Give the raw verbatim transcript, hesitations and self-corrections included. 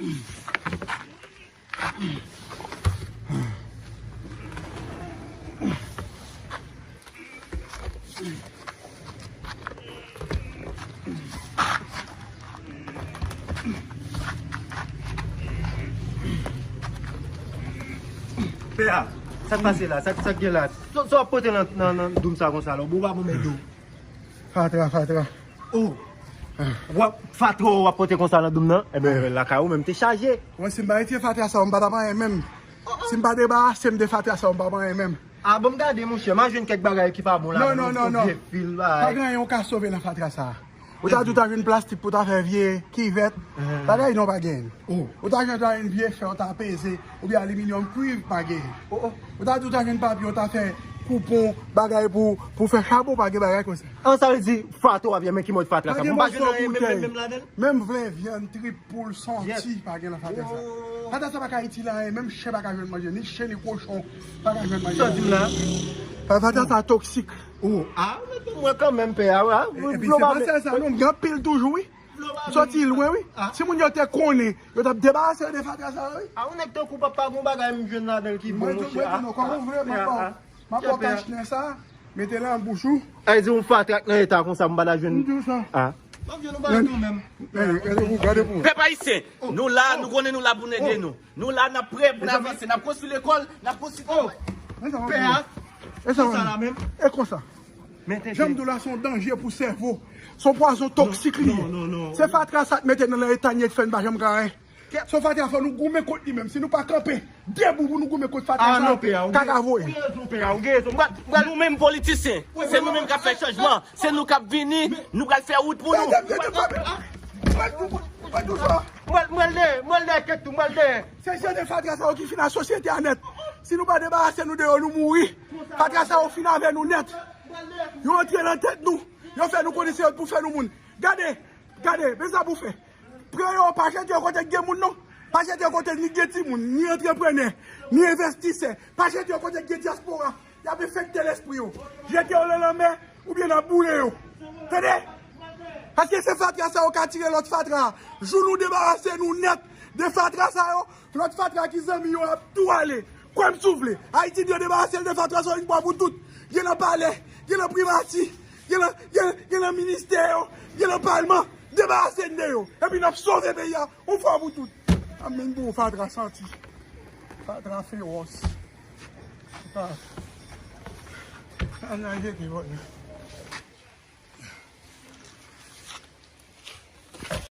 Pè a, sa k pase la? Sa, sa k gen la? Sa, sa w ap pote nan, nan, nan doum sa konsa la? Ou pa bon mèt dou. Fatra, fatra. Oh. W ap fatra w ap pote konsa nan doum nan? Ebyen, lakay ou menm te chaje. Mwen, si m pa retire fatra sa, m pa t ap anyen menm. Si m pa debarase m de fatra sa, m pa t ap anyen menm. A, ban m gade, monchè, m a jwenn kèk bagay ki pa bon la. Non, non, non, non. Vye fil, bagay. Pa gen anyen ou ka sove nan fatra sa. Ou ta di ou ta jwenn plastik pou ta fè vye kivèt. Bagay non pa gen. Ou ta jwenn ta jwenn vye fè, ou ta peze, oubyen aliminyòm, kwiv pa gen. Ou ta di ou ta jwenn papye, ou ta fè koupon, bagay pou, pou fè chabon, pa gen bagay konsa. An, sa vle di fatra w ap ye, men ki mòd fatra sa? Pa gen mòso boutèy. Menm vle vyann, trip, poul, sòti, pa gen nan fatra sa. Fatra sa pa ka itil anyen, menm chen pa ka jwenn manje, ni chen, ni kochon, pa ka jwenn manje. Sa w di m la? Fatra sa toksik. Oh, a, ou mete mwen kanmenm, pè a, a. Epi se pa sèl sa, non, m gen anpil toujou, wi. M sòti lwen, wi. Si moun yo te konnen, yo t ap debarase yo de fatra sa yo, wi. A, yon nèg tankou papa, gon bagay m jwenn ladan l ki bon, monchè. Mwen di nou, kòman w vle, m ap ba w, m ap ba w kachnen sa, mete l nan bouch ou. Ay, di yon fatra k nan eta konsa, m pa ta jwenn. M di w sa. M ap jwenn yon bagay kanmenm. Gade pou, gade pou. Pèp ayisyen, nou la, nou konnen nou la pou n ede nou. Nou la, n ap prè pou n avanse, n ap konstwi lekòl, n ap konstwi travay. Pè a, e sa la menm? E konsa. Jan m di w la, se yon danje pou sèvo. Se yon pwazon toksik li ye. Se fatra sa k mete nou nan eta n ye k fè n pa janm ka anyen. Se yon fatra, fò nou goumen kont li menm. Si nou pa kanpe debou pou nou goumen kont fatra sa, kaka voye. Nou menm politisyen, se nou menm k ap fè chanjman. Se nou k ap vini, nou pral fè wout pou nou. Mwen, mwen dèyè, mwen dèyè kèt tou, mwen dèyè. Se jan de fatra sa yo ki fin ak sosyete a nèt. Si nou pa debarase nou de yo, nou mouri. Fatra sa yo fin avè nou nèt. Yo antre nan tèt nou. Yo fè nou konnen se yo k pou fè nou moun. Gade, gade, men sa pou fè. Pran yo, pa jete yo kote k gen moun non. Pa jete yo kote ni gen timoun, ni antreprenè, ni envestisè. Pa jete yo kote k gen dyaspora. Y ap enfekte lespri yo. Jete yo nan lanmè oubyen n ap boule yo. Tande? Paske se fatra sa yo ka tire lòt fatra. Jou nou debarase nou nèt de fatra sa yo, lòt fatra ki zanmi yo ap tou ale. Kwè m si w vle. Ayiti dwe debarase l de fatra sa yo yon fwa pou tout. Gen nan palè, gen nan primati, gen nan, gen, gen nan ministè yo, gen nan palman. Debarase n de yo. Epi n ap sove peyi a yon fwa pou tout. Amèn pou fatra santi. Fatra fewòs. Ah. Ann al jete bò yo.